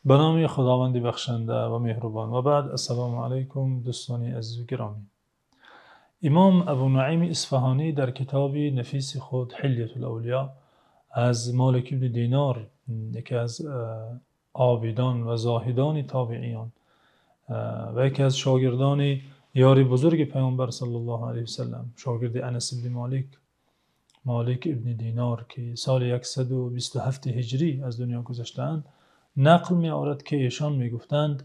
Ба номи Худованди бахшанда ва меҳрубон. Ва баъд, ассалому алайкум, дӯстони азиз ва гиромӣ. Имом Абӯ Нуайм Исфаҳонӣ дар китоби нафиси худ Ҳилятул-авлиё аз Молик ибни Динор, яке аз обидон ва зоҳидони тобеъин ва яке аз шогирдони ёри бузурги Паёмбар саллаллоҳу алайҳи васаллам, шогирди Анас ибни Молик, Молик ибни Динор, ки соли 127 ҳиҷрӣ аз дунё гузаштаанд, нақл меоварад, ки эшон мегуфтанд: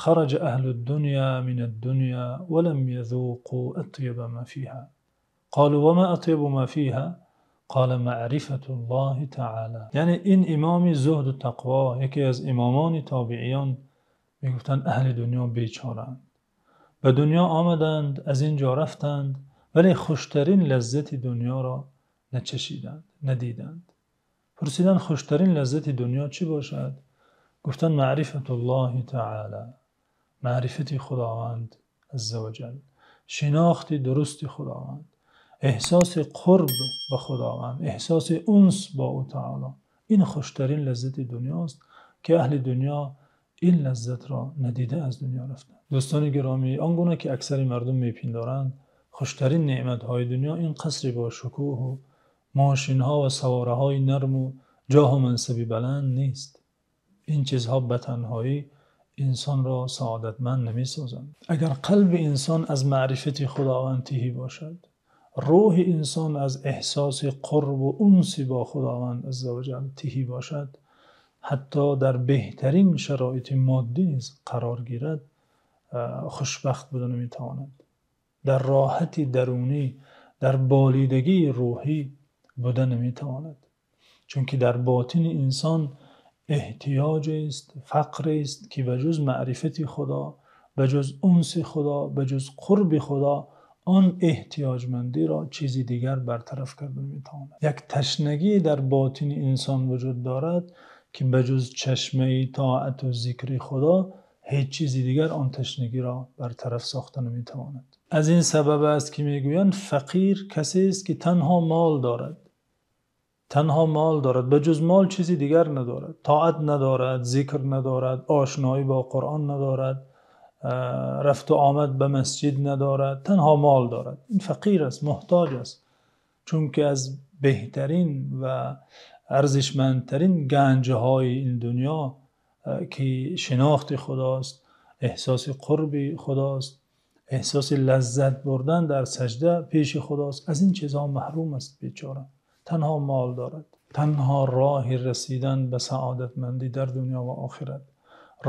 خرج أهل الدنيا من الدنيا ولم يذوقوا أطيب ما فيها. قالوا وما أطيب ما فيها؟ قال معرفة الله تعالى. Яъне ин имоми зуҳду тақво, яке аз имомони тобеъин, мегуфтанд: аҳли дунё бечораанд. Ба дунё омаданд, аз инҷо рафтанд, вале хуштарин лаззати дунёро начашиданд, надиданд. Пурсиданд: хуштарин лаззати дунё чӣ бошад? Гуфтанд: маърифатуллоҳи таъоло, маърифати Худованд азза ва ҷалл, шинохти дурусти Худованд, эҳсоси қурб ба Худованд, эҳсоси унс бо ӯ таъоло. Ин хуштарин лаззати дунёст, ки аҳли дунё ин лаззатро надида аз дунё рафтанд. Дӯстони гиромӣ, он гуна ки аксари мардум мепиндоранд, хуштарин неъматҳои дунё ин қасри бо шукӯҳ ва мошинҳо ва савораҳои нарм ва ҷоҳу мансаби баланд нест. Ин чизҳо ба танҳоӣ инсонро саодатманд намесозанд. Агар қалби инсон аз маърифати Худованд тиҳӣ бошад, рӯҳи инсон аз эҳсоси қурб ва унс бо Худованд азза ва ҷалл тиҳӣ бошад, ҳатто дар беҳтарин шароити моддӣ низ қарор гирад, хушбахт буда наметавонад. Дар роҳати дарунӣ, дар болидагии рӯҳӣ буда наметавонад. Чунки дар ботини инсон эҳтиёҷ аст, фақр аст, ки ба ҷуз маърифати Худо, ба ҷуз унси Худо, ба ҷуз қурби Худо он эҳтиёҷмандиро чизи дигар бартараф карда наметавонад. Як ташнагӣ дар ботини инсон вуҷуд дорад, ки ба ҷуз чашмаи тоат ва зикри Худо ҳеҷ чизи дигар он ташнагиро бартараф сохта наметавонад. Аз ин сабаб аст, ки мегӯянд фақир касест, ки танҳо мол дорад. Танҳо мол дорад, ба ҷуз мол чизи дигар надорад. Тоат надорад, зикр надорад, ошноӣ бо Қуръон надорад, рафту омад ба масҷид надорад, танҳо мол дорад. Ин фақир аст, муҳтоҷ аст. Чунки аз беҳтарин ва арзишмандтарин ганҷҳои ин дунё, ки шинохти Худост, эҳсоси қурби Худост, эҳсоси лаззат бурдан дар саҷда пеши Худост, аз ин чизҳо маҳрум аст бечора. Танҳо мол дорад. Танҳо роҳи расидан ба саодатмандӣ дар дунё ва охират,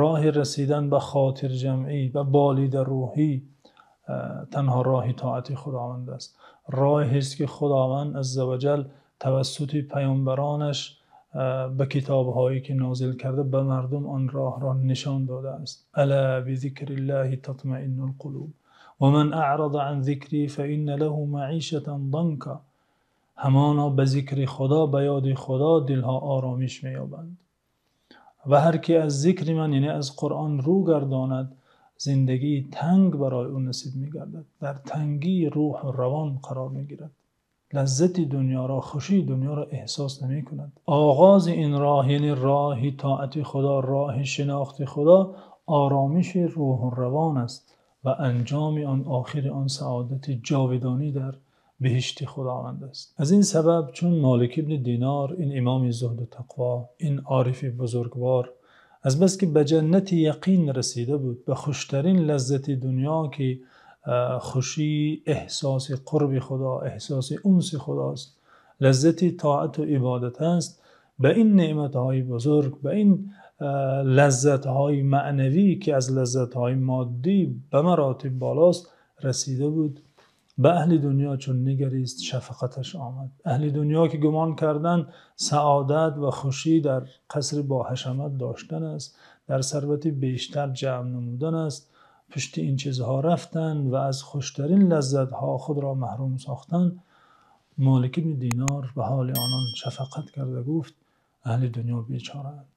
роҳи расидан ба хотирҷамъӣ, ба болидаи рӯҳӣ, танҳо роҳи тоати Худованд аст. Роҳест, ки Худованд азза ва ҷалл тавассути паёмбаронаш ба китобҳое ки нозил карда ба мардум он роҳро нишон додааст. ألا بذكر الله تطمئن القلوب ومن أعرض عن ذكري فإن له معيشة ضنكا. Ҳамоно ба зикри Худо, ба ёди Худо дилҳо оромиш меёбанд. Ва ҳар ки аз зикри ман, яъне аз Қуръон, рӯ гардонад, зиндагии танг барои ӯ насиб мегардад. Дар тангии рӯҳ ва равон қарор мегирад. Лаззати дунёро, хушии дунёро эҳсос намекунад. Оғози ин роҳ, яъне роҳи тоати Худо, роҳи шинохти Худо, оромиши рӯҳ ва равон аст ва анҷоми он, охири он, саодати ҷовидонӣ дар биҳишти Худованд аст. Аз ин сабаб чун Молик ибни Динор, ин имоми зуҳду тақво, ин орифи бузургвор, аз бас ки ба ҷаннати яқин расида буд, ба хуштарин лаззати дунё, ки хушии эҳсоси қурби Худо, эҳсоси унси Худост, лаззати тоат ва ибодат аст, ба ин неъматҳои бузург, ба ин лаззатҳои маънавӣ, ки аз лаззатҳои моддӣ ба маротиб болост, расида буд. Ба аҳли дунё чун нигарист, шафқаташ омад. Аҳли дунё ки гумон карданд саодат ва хушӣ дар қасри бо ҳашамат доштан аст, дар сарвати бештар ҷамъ намудан аст, пушти ин чизҳо рафтанд ва аз хуштарин лаззатҳо худро маҳрум сохтанд. Молик ибни Динор ба ҳоли онон шафқат карда гуфт: аҳли дунё бечораанд.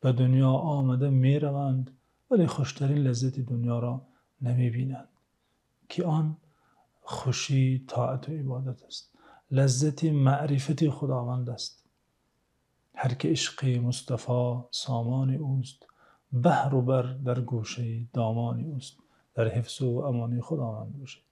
Ба дунё омада мераванд, вале хуштарин лаззати дунёро намебинанд, ки он хушии тоат ва ибодат аст, лаззати маърифати Худованд аст. Ҳар ки ишқи Мустафо сомони ӯст, Баҳру бар дар гӯшаи домани ӯст. Дар ҳифзу амони Худованд бошед.